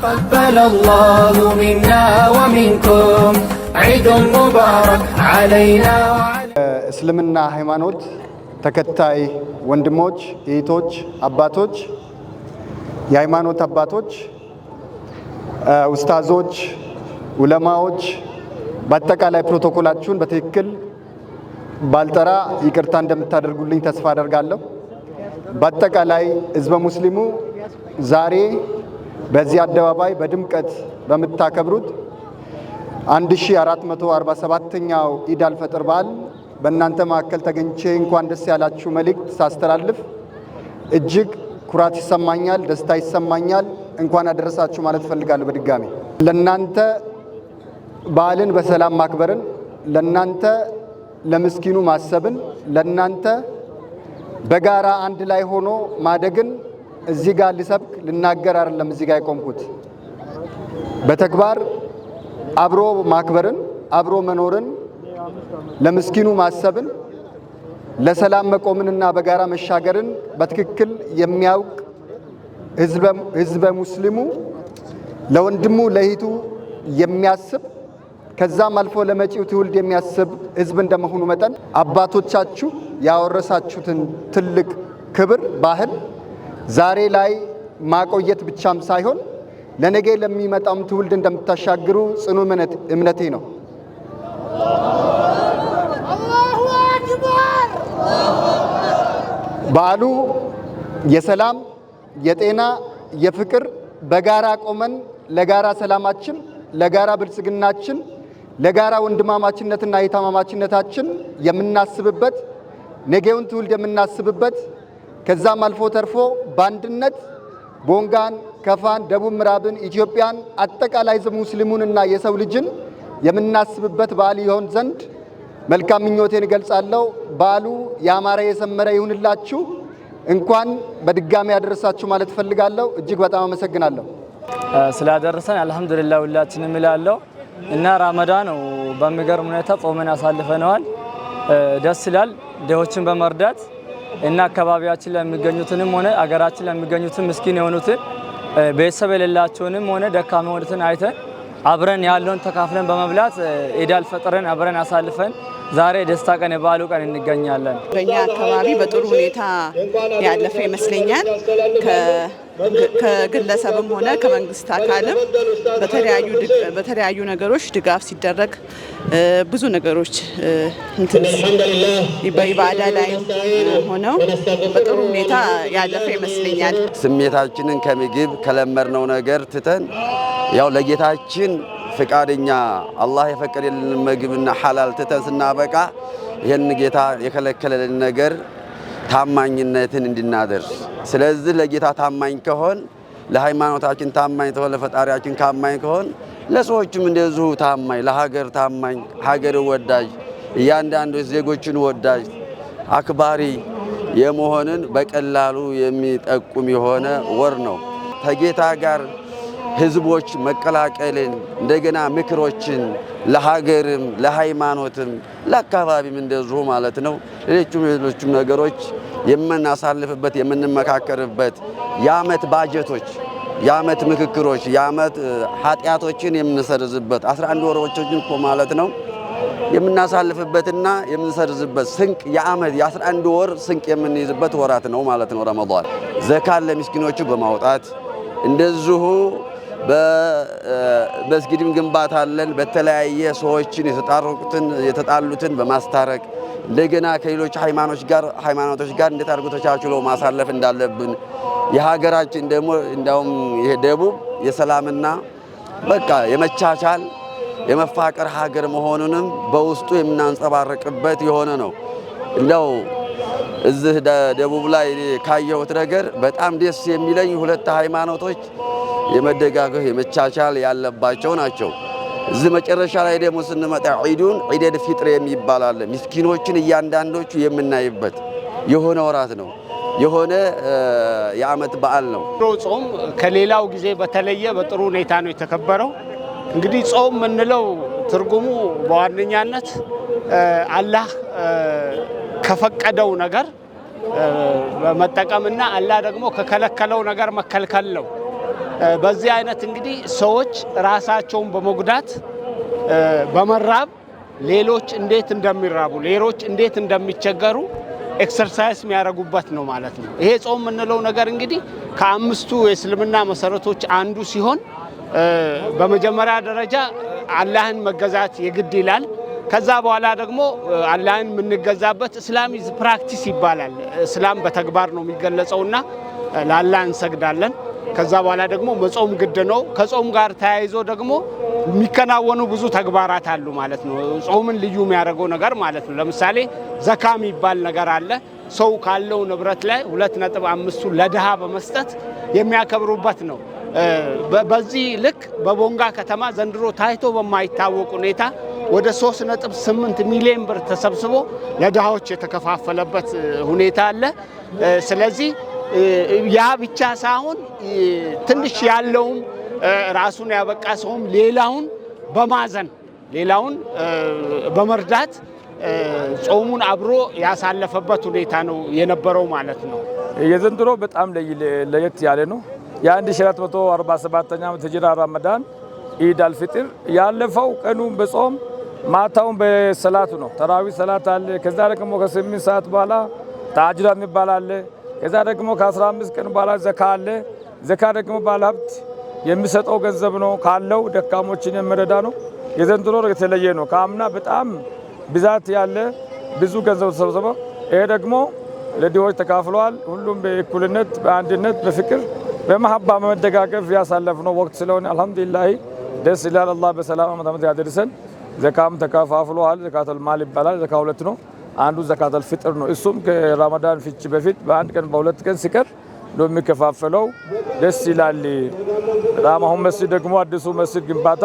تقبل الله منا ومنكم، عيد مبارك علينا وعلى እስልምና ሃይማኖት ተከታይ ወንድሞች፣ እህቶች፣ አባቶች፣ የሃይማኖት አባቶች፣ ኡስታዞች፣ ዑለማዎች፣ በአጠቃላይ ፕሮቶኮላችሁን በትክክል ባልጠራ ይቅርታ እንደምታደርጉልኝ ተስፋ አደርጋለሁ። በአጠቃላይ ህዝበ ሙስሊሙ ዛሬ በዚህ አደባባይ በድምቀት በምታከብሩት 1447ኛው ኢድ አልፈጥር በዓል በእናንተ መካከል ተገኝቼ እንኳን ደስ ያላችሁ መልእክት ሳስተላልፍ እጅግ ኩራት ይሰማኛል፣ ደስታ ይሰማኛል። እንኳን አደረሳችሁ ማለት እፈልጋለሁ። በድጋሚ ለእናንተ በዓልን በሰላም ማክበርን፣ ለእናንተ ለምስኪኑ ማሰብን፣ ለእናንተ በጋራ አንድ ላይ ሆኖ ማደግን እዚህ ጋር ልሰብክ ልናገር አይደለም እዚህ ጋር የቆምኩት። በተግባር አብሮ ማክበርን፣ አብሮ መኖርን፣ ለምስኪኑ ማሰብን፣ ለሰላም መቆምንና በጋራ መሻገርን በትክክል የሚያውቅ ህዝበ ሙስሊሙ ለወንድሙ ለእህቱ የሚያስብ፣ ከዛም አልፎ ለመጪው ትውልድ የሚያስብ ህዝብ እንደመሆኑ መጠን አባቶቻችሁ ያወረሳችሁትን ትልቅ ክብር ባህል ዛሬ ላይ ማቆየት ብቻም ሳይሆን ለነገ ለሚመጣውም ትውልድ እንደምታሻግሩ ጽኑ እምነቴ ነው። الله أكبر! በዓሉ የሰላም፣ የጤና፣ የፍቅር፣ በጋራ ቆመን ለጋራ ሰላማችን፣ ለጋራ ብልጽግናችን፣ ለጋራ ወንድማማችነትና የታማማችነታችን የምናስብበት፣ ነገውን ትውልድ የምናስብበት፣ ከዛም አልፎ ተርፎ በአንድነት ቦንጋን፣ ከፋን፣ ደቡብ ምዕራብን፣ ኢትዮጵያን፣ አጠቃላይ ህዝብ ሙስሊሙንና የሰው ልጅን የምናስብበት በዓል ይሆን ዘንድ መልካም ምኞቴን እገልጻለሁ። በዓሉ ያማረ የሰመረ ይሁንላችሁ። እንኳን በድጋሚ ያደረሳችሁ ማለት እፈልጋለሁ። እጅግ በጣም አመሰግናለሁ። ስላደረሰን አልሐምዱሊላህ ሁላችንም እላለሁ እና ራመዳን በሚገርም ሁኔታ ጾመን አሳልፈነዋል። ደስ ይላል። ድሆችን በመርዳት እና አካባቢያችን ለሚገኙትንም ሆነ አገራችን ለሚገኙትን ምስኪን የሆኑትን፣ ቤተሰብ የሌላቸውንም ሆነ ደካማ የሆኑትን አይተን አብረን ያለውን ተካፍለን በመብላት ኢድ አል ፈጥርን አብረን አሳልፈን ዛሬ ደስታ ቀን የበዓሉ ቀን እንገኛለን። በእኛ አካባቢ በጥሩ ሁኔታ ያለፈ ይመስለኛል። ከግለሰብም ሆነ ከመንግስት አካልም በተለያዩ ነገሮች ድጋፍ ሲደረግ፣ ብዙ ነገሮች እንትን በኢባዳ ላይ ሆነው በጥሩ ሁኔታ ያለፈ ይመስለኛል። ስሜታችንን ከምግብ ከለመድነው ነገር ትተን ያው ለጌታችን ፍቃደኛ አላህ የፈቀደልን ምግብና ሐላል ትተን ስናበቃ ይህን ጌታ የከለከለልን ነገር ታማኝነትን እንድናደርስ። ስለዚህ ለጌታ ታማኝ ከሆን፣ ለሃይማኖታችን ታማኝ ከሆን፣ ለፈጣሪያችን ታማኝ ከሆን፣ ለሰዎችም እንደዚሁ ታማኝ፣ ለሀገር ታማኝ፣ ሀገር ወዳጅ፣ እያንዳንዱ ዜጎችን ወዳጅ፣ አክባሪ የመሆንን በቀላሉ የሚጠቁም የሆነ ወር ነው። ከጌታ ጋር ህዝቦች መቀላቀልን፣ እንደገና ምክሮችን ለሀገርም ለሃይማኖትም ለአካባቢም እንደዚሁ ማለት ነው። ሌሎቹም ሌሎቹም ነገሮች የምናሳልፍበት፣ የምንመካከርበት፣ የአመት ባጀቶች፣ የአመት ምክክሮች፣ የአመት ኃጢአቶችን የምንሰርዝበት፣ 11 ወሮችን እኮ ማለት ነው የምናሳልፍበትና የምንሰርዝበት፣ ስንቅ የአመት የ11 ወር ስንቅ የምንይዝበት ወራት ነው ማለት ነው። ረመዳን ዘካን ለሚስኪኖቹ በማውጣት፣ እንደዚሁ በመስጊድም ግንባታ አለን። በተለያየ ሰዎችን የተጣረቁትን የተጣሉትን በማስታረቅ፣ እንደገና ከሌሎች ሃይማኖቶች ጋር እንዴት አድርጎ ተቻችሎ ማሳለፍ እንዳለብን፣ የሀገራችን ደግሞ እንዲያውም ይሄ ደቡብ የሰላምና በቃ የመቻቻል የመፋቀር ሀገር መሆኑንም በውስጡ የምናንጸባርቅበት የሆነ ነው። እንደው እዚህ ደቡብ ላይ እኔ ካየሁት ነገር በጣም ደስ የሚለኝ ሁለት ሃይማኖቶች የመደጋገፍ የመቻቻል ያለባቸው ናቸው። እዚህ መጨረሻ ላይ ደግሞ ስንመጣ ዒዱን ዒደል ፊጥር የሚባል አለ። ምስኪኖችን እያንዳንዶቹ የምናይበት የሆነ ወራት ነው፣ የሆነ የዓመት በዓል ነው። ጾም ከሌላው ጊዜ በተለየ በጥሩ ሁኔታ ነው የተከበረው። እንግዲህ ጾም የምንለው ትርጉሙ በዋነኛነት አላህ ከፈቀደው ነገር መጠቀምና አላህ ደግሞ ከከለከለው ነገር መከልከል ነው። በዚህ አይነት እንግዲህ ሰዎች ራሳቸውን በመጉዳት በመራብ ሌሎች እንዴት እንደሚራቡ፣ ሌሎች እንዴት እንደሚቸገሩ exercise የሚያደርጉበት ነው ማለት ነው። ይሄ ጾም የምንለው ነገር እንግዲህ ከአምስቱ የእስልምና መሰረቶች አንዱ ሲሆን በመጀመሪያ ደረጃ አላህን መገዛት የግድ ይላል። ከዛ በኋላ ደግሞ አላህን የምንገዛበት Islam is practice ይባላል። እስላም በተግባር ነው የሚገለጸውና ለአላህ እንሰግዳለን። ከዛ በኋላ ደግሞ መጾም ግድ ነው። ከጾም ጋር ተያይዞ ደግሞ የሚከናወኑ ብዙ ተግባራት አሉ ማለት ነው። ጾምን ልዩ የሚያደርገው ነገር ማለት ነው። ለምሳሌ ዘካ የሚባል ነገር አለ። ሰው ካለው ንብረት ላይ 2.5ቱ ለድሃ በመስጠት የሚያከብሩበት ነው። በዚህ ልክ በቦንጋ ከተማ ዘንድሮ ታይቶ በማይታወቅ ሁኔታ ወደ 3.8 ሚሊዮን ብር ተሰብስቦ ለድሃዎች የተከፋፈለበት ሁኔታ አለ። ስለዚህ ያ ብቻ ሳይሆን ትንሽ ያለውም ራሱን ያበቃ ሰውም ሌላውን በማዘን፣ ሌላውን በመርዳት ጾሙን አብሮ ያሳለፈበት ሁኔታ ነው የነበረው ማለት ነው። የዘንድሮ በጣም ለየት ያለ ነው። የ1447ኛ ዓመት ሂጅራ ረመዳን ኢድ አልፍጥር ያለፈው ቀኑን በጾም ማታውን በሰላቱ ነው። ተራዊ ሰላት አለ። ከዛ ደግሞ ከ8 ሰዓት በኋላ ተሃጁድ የሚባል አለ። ከዛ ደግሞ ከ15 ቀን በኋላ ዘካ አለ። ዘካ ደግሞ ባለሀብት የሚሰጠው ገንዘብ ነው፣ ካለው ደካሞችን የሚረዳ ነው። የዘንድሮ የተለየ ነው። ከአምና በጣም ብዛት ያለ ብዙ ገንዘብ ተሰብስበው ይሄ ደግሞ ለድሆች ተካፍለዋል። ሁሉም በእኩልነት፣ በአንድነት፣ በፍቅር፣ በመሀባ በመደጋገፍ ያሳለፍነው ወቅት ስለሆነ አልሐምዱሊላህ ደስ ይላል። አላህ በሰላም አመት አመት ያደርሰን። ዘካም ተከፋፍለዋል። ዘካተል ማል ይባላል። ዘካ ሁለት ነው። አንዱ ዘካተል ፍጥር ነው። እሱም ከረመዳን ፍቺ በፊት በአንድ ቀን በሁለት ቀን ሲቀር ነው የሚከፋፈለው። ደስ ይላል በጣም። አሁን መስጂድ ደግሞ አዲሱ መስጂድ ግንባታ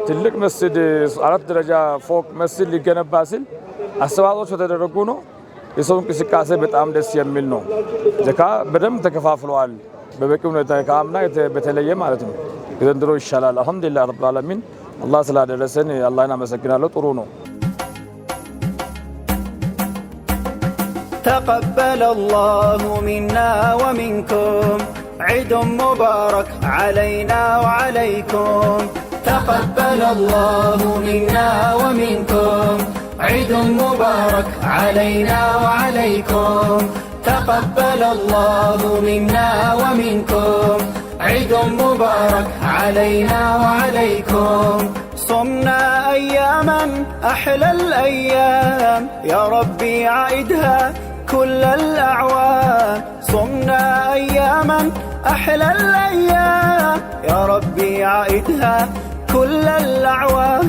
ትልቅ መስጂድ አራት ደረጃ ፎቅ መስጂድ ሊገነባ ሲል አስተዋጽኦች የተደረጉ ነው። የሰው እንቅስቃሴ በጣም ደስ የሚል ነው። ዘካ በደንብ ተከፋፍለዋል በበቂ ሁኔታ፣ ከአምና በተለየ ማለት ነው። የዘንድሮ ይሻላል። አልሐምዱሊላህ ረብል ዓለሚን፣ አላህ ስላደረሰን አላህን አመሰግናለሁ። ጥሩ ነው። تقبل الله منا ومنكم، عيد مبارك علينا وعليكم. تقبل الله منا ومنكم، عيد مبارك علينا وعليكم. تقبل الله منا ومنكم، عيد مبارك علينا وعليكم. صمنا أياما أحلى الأيام، يا ربي عيدها كل الأعوام. صمنا أياما أحلى الأيام، يا ربي عيدها كل الأعوام.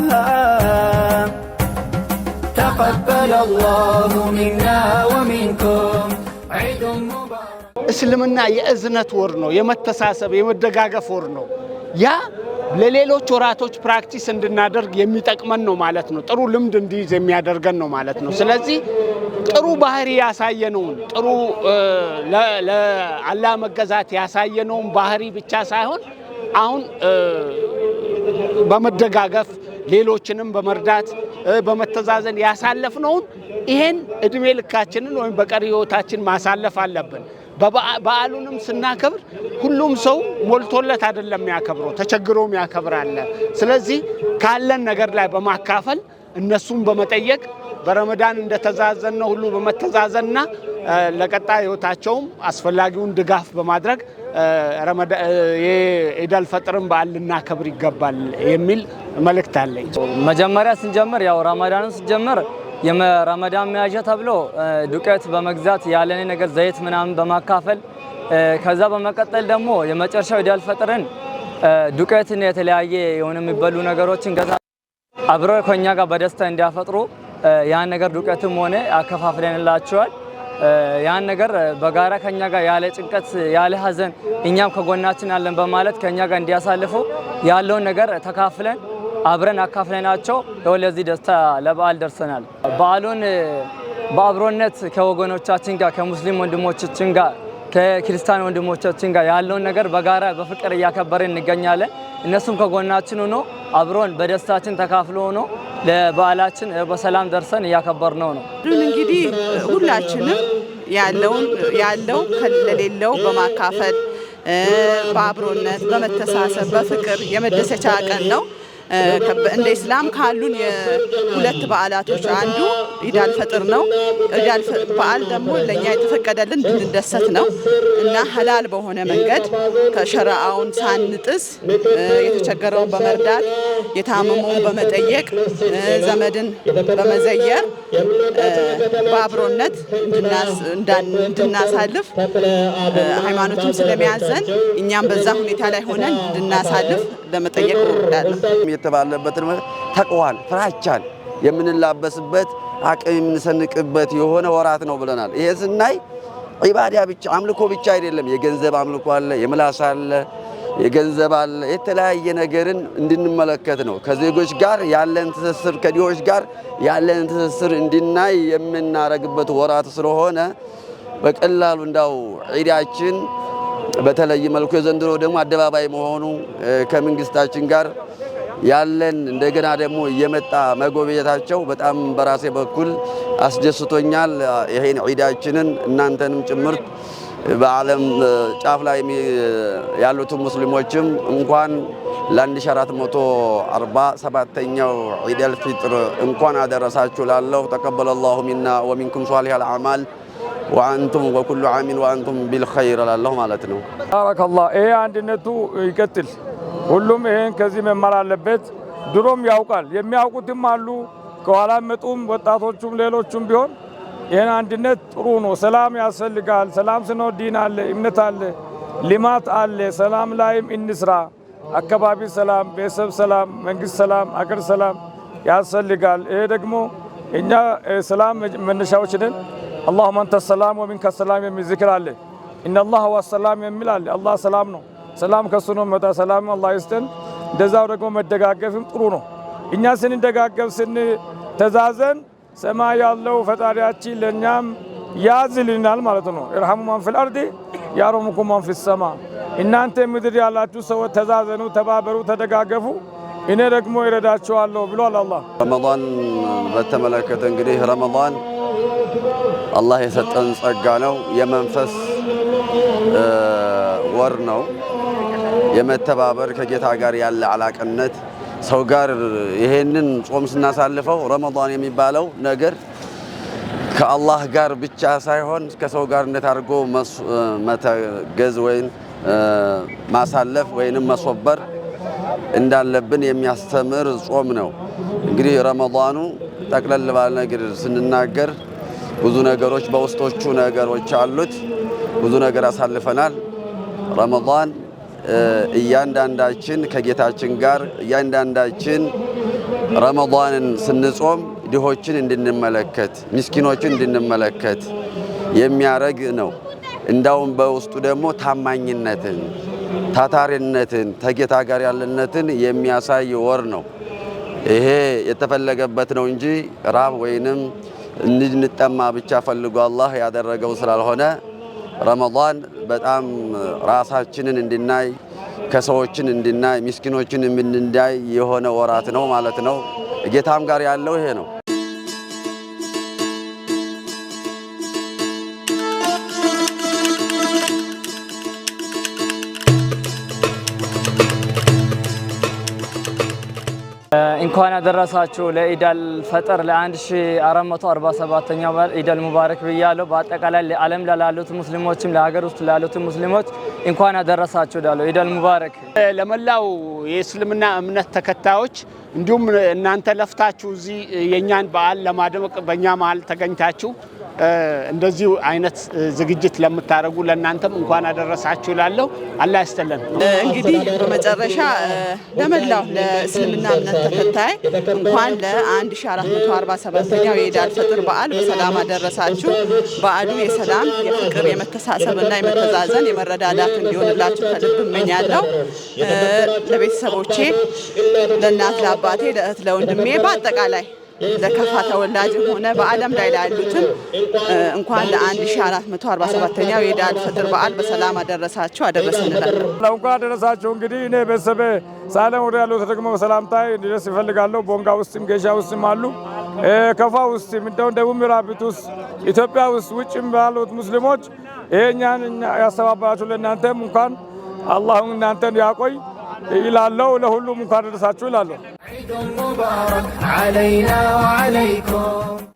تقبل الله منا ومنكم، عيد مبارك. እስልምና የእዝነት ወር ነው፣ የመተሳሰብ የመደጋገፍ ወር ነው። ያ ለሌሎች ወራቶች practice እንድናደርግ የሚጠቅመን ነው ማለት ነው። ጥሩ ልምድ እንዲይዝ የሚያደርገን ነው ማለት ነው። ስለዚህ ጥሩ ባህሪ ያሳየነውን፣ ጥሩ ለአላህ መገዛት ያሳየነውን ባህሪ ብቻ ሳይሆን አሁን በመደጋገፍ፣ ሌሎችንም በመርዳት፣ በመተዛዘን ያሳለፍነውን ይሄን እድሜ ልካችንን ወይም በቀሪ ህይወታችን ማሳለፍ አለብን። በዓሉንም ስናከብር ሁሉም ሰው ሞልቶለት አይደለም የሚያከብረው፣ ተቸግሮም ያከብራል። ስለዚህ ካለን ነገር ላይ በማካፈል፣ እነሱን በመጠየቅ፣ በረመዳን እንደተዛዘንነው ሁሉ በመተዛዘንና ለቀጣይ ህይወታቸውም አስፈላጊውን ድጋፍ በማድረግ የኢድ አል ፈጥርን በዓል ልናከብር ይገባል የሚል መልእክት አለኝ። መጀመሪያ ስንጀምር ያው ረመዳንን ስንጀምር የረመዳን መያዣ ተብሎ ዱቄት በመግዛት፣ ያለን ነገር ዘይት ምናምን በማካፈል፣ ከዛ በመቀጠል ደግሞ የመጨረሻው ኢድ አል ፈጥርን ዱቄትን የተለያየ የሆነ የሚበሉ ነገሮችን ገዛ አብረው ከኛ ጋር በደስታ እንዲያፈጥሩ ያን ነገር ዱቄትም ሆነ አከፋፍለንላቸዋል። ያን ነገር በጋራ ከኛ ጋር ያለ ጭንቀት ያለ ሀዘን እኛም ከጎናችን አለን በማለት ከኛ ጋር እንዲያሳልፉ ያለውን ነገር ተካፍለን አብረን አካፍለናቸው ይኸው ለዚህ ደስታ ለበዓል ደርሰናል። በዓሉን በአብሮነት ከወገኖቻችን ጋር፣ ከሙስሊም ወንድሞቻችን ጋር፣ ከክርስቲያን ወንድሞቻችን ጋር ያለውን ነገር በጋራ በፍቅር እያከበርን እንገኛለን። እነሱም ከጎናችን ሆኖ አብሮን በደስታችን ተካፍሎ ሆኖ ለበዓላችን በሰላም ደርሰን እያከበርነው ነው። እንግዲህ ሁላችንም ያለውን ያለው ለሌለው በማካፈል በአብሮነት፣ በመተሳሰብ፣ በፍቅር የመደሰቻ ቀን ነው። እንደ ኢስላም ካሉን የሁለት በዓላቶች አንዱ ኢድ አልፈጥር ነው። ኢድ በዓል ደግሞ ለእኛ የተፈቀደልን እንድንደሰት ነው እና ሀላል በሆነ መንገድ ከሸሪዓውን ሳንጥስ የተቸገረውን በመርዳት፣ የታመመውን በመጠየቅ፣ ዘመድን በመዘየር በአብሮነት እንድናሳልፍ ሃይማኖቱም ስለሚያዘን እኛም በዛ ሁኔታ ላይ ሆነን እንድናሳልፍ ለመጠየቅ እወዳለሁ። የተባለበትን ተቅዋን ፍራቻን የምንላበስበት፣ አቅም የምንሰንቅበት የሆነ ወራት ነው ብለናል። ይሄ ስናይ ዒባዳ ብቻ አምልኮ ብቻ አይደለም። የገንዘብ አምልኮ አለ፣ የምላስ አለ፣ የገንዘብ አለ። የተለያየ ነገርን እንድንመለከት ነው። ከዜጎች ጋር ያለን ትስስር፣ ከድሆች ጋር ያለን ትስስር እንድናይ የምናረግበት ወራት ስለሆነ በቀላሉ እንዳው ዒዳችን በተለይ መልኩ የዘንድሮ ደግሞ አደባባይ መሆኑ ከመንግስታችን ጋር ያለን እንደገና ደግሞ እየመጣ መጎብኘታቸው በጣም በራሴ በኩል አስደስቶኛል። ይሄን ዒዳችንን እናንተንም ጭምርት በዓለም ጫፍ ላይ ያሉትን ሙስሊሞችም እንኳን ለ1447ኛው ዒድ አልፊጥር እንኳን አደረሳችሁ ላለሁ። ተቀበለ ላሁ ሚና ወሚንኩም ሷሊህ አልአዕማል ወአንቱም ወኩሉ ዓሚን ወአንቱም ቢልኸይር እላለሁ ማለት ነው። ባረከላህ። ይሄ አንድነቱ ይቀጥል። ሁሉም ይሄን ከዚህ መማር አለበት። ድሮም ያውቃል፣ የሚያውቁትም አሉ፣ ከኋላ መጡም ወጣቶቹም ሌሎቹም ቢሆን ይህን አንድነት ጥሩ ነው። ሰላም ያስፈልጋል። ሰላም ሲኖር ዲን አለ፣ እምነት አለ፣ ልማት አለ። ሰላም ላይም እንስራ። አካባቢ ሰላም፣ ቤተሰብ ሰላም፣ መንግስት ሰላም፣ አገር ሰላም ያስፈልጋል። ይሄ ደግሞ እኛ ሰላም መነሻዎች ነን። اللهم أنت السلام ومنك السلام የሚል ዚክር አለ። إن الله هو السلام የሚል አለ። አላህ ሰላም ነው። ሰላም ከሱ ነው መጣ። ሰላም አላህ ይስጠን። እንደዛው ደግሞ መደጋገፍም ጥሩ ነው። እኛ ስንደጋገፍ ስንተዛዘን ሰማይ ያለው ፈጣሪያችን ለእኛም ያዝልናል ማለት ነው። ارحموا من في الأرض يرحمكم من في السماء። እናንተ ምድር ያላችሁ ሰዎች ተዛዘኑ፣ ተባበሩ፣ ተደጋገፉ፣ እኔ ደግሞ ይረዳችኋለሁ ብሏል አላህ። ረመዳን በተመለከተ እንግዲህ ረመዳን አላህ የሰጠን ጸጋ ነው። የመንፈስ ወር ነው። የመተባበር፣ ከጌታ ጋር ያለ አላቅነት፣ ሰው ጋር ይሄንን ጾም ስናሳልፈው ረመዳን የሚባለው ነገር ከአላህ ጋር ብቻ ሳይሆን ከሰው ጋር እንዴት አድርጎ መተገዝ ወይም ማሳለፍ ወይንም መሶበር እንዳለብን የሚያስተምር ጾም ነው። እንግዲህ ረመዳኑ ጠቅለል ባለ ነገር ስንናገር ብዙ ነገሮች በውስጦቹ ነገሮች አሉት። ብዙ ነገር አሳልፈናል። ረመዳን እያንዳንዳችን ከጌታችን ጋር፣ እያንዳንዳችን ረመዳንን ስንጾም ድሆችን እንድንመለከት፣ ምስኪኖችን እንድንመለከት የሚያረግ ነው። እንዳውም በውስጡ ደግሞ ታማኝነትን፣ ታታሪነትን፣ ከጌታ ጋር ያለነትን የሚያሳይ ወር ነው። ይሄ የተፈለገበት ነው እንጂ ራብ ወይንም እንድንጠማ ብቻ ፈልጎ አላህ ያደረገው ስላልሆነ ረመዳን በጣም ራሳችንን እንድናይ፣ ከሰዎችን እንድናይ፣ ምስኪኖችን እንድናይ የሆነ ወራት ነው ማለት ነው። ጌታም ጋር ያለው ይሄ ነው። እንኳን አደረሳችሁ ለኢድ አልፈጥር ለ1447ኛው በዓል ኢድ አልሙባረክ ብያለሁ። በአጠቃላይ ለዓለም ላሉት ሙስሊሞችም ለሀገር ውስጥ ላሉት ሙስሊሞች እንኳን አደረሳችሁ እላለሁ። ኢድ አልሙባረክ። ለመላው የእስልምና እምነት ተከታዮች እንዲሁም እናንተ ለፍታችሁ እዚህ የእኛን በዓል ለማድመቅ በእኛ መሀል ተገኝታችሁ እንደዚሁ አይነት ዝግጅት ለምታደርጉ ለእናንተም እንኳን አደረሳችሁ እላለሁ። አላህ ይስጥልን። እንግዲህ በመጨረሻ ለመላው ለእስልምና እምነት ተከታይ እንኳን ለ1447ኛው የኢድ አልፈጥር በዓል በሰላም አደረሳችሁ። በዓሉ የሰላም፣ የፍቅር፣ የመተሳሰብና የመተዛዘን፣ የመረዳዳት እንዲሆንላችሁ ከልብ እመኛለሁ። ለቤተሰቦቼ፣ ለእናት ለአባቴ፣ ለእህት ለወንድሜ፣ በአጠቃላይ ለከፋ ተወላጅ ሆነ በዓለም ላይ ላሉትም እንኳን ለ1447ኛው የኢድ አልፈጥር በዓል በሰላም አደረሳችሁ አደረሰን እላለሁ። እንኳን አደረሳችሁ። እንግዲህ እኔ ቤተሰቤ ሳለም ወደ ያሉት ደግሞ በሰላምታ እንዲደርስ ይፈልጋለሁ። ቦንጋ ውስጥም ጌሻ ውስጥም አሉ፣ ከፋ ውስጥም እንደውም ደቡብ ምዕራብ ውስጥ፣ ኢትዮጵያ ውስጥ፣ ውጭም ባሉት ሙስሊሞች ይሄኛን ያስተባበራችሁ ለእናንተም እንኳን አላሁን እናንተን ያቆይ ይላለው። ለሁሉም እንኳን ደረሳችሁ ይላለሁ። عيد مبارك علينا وعليكم።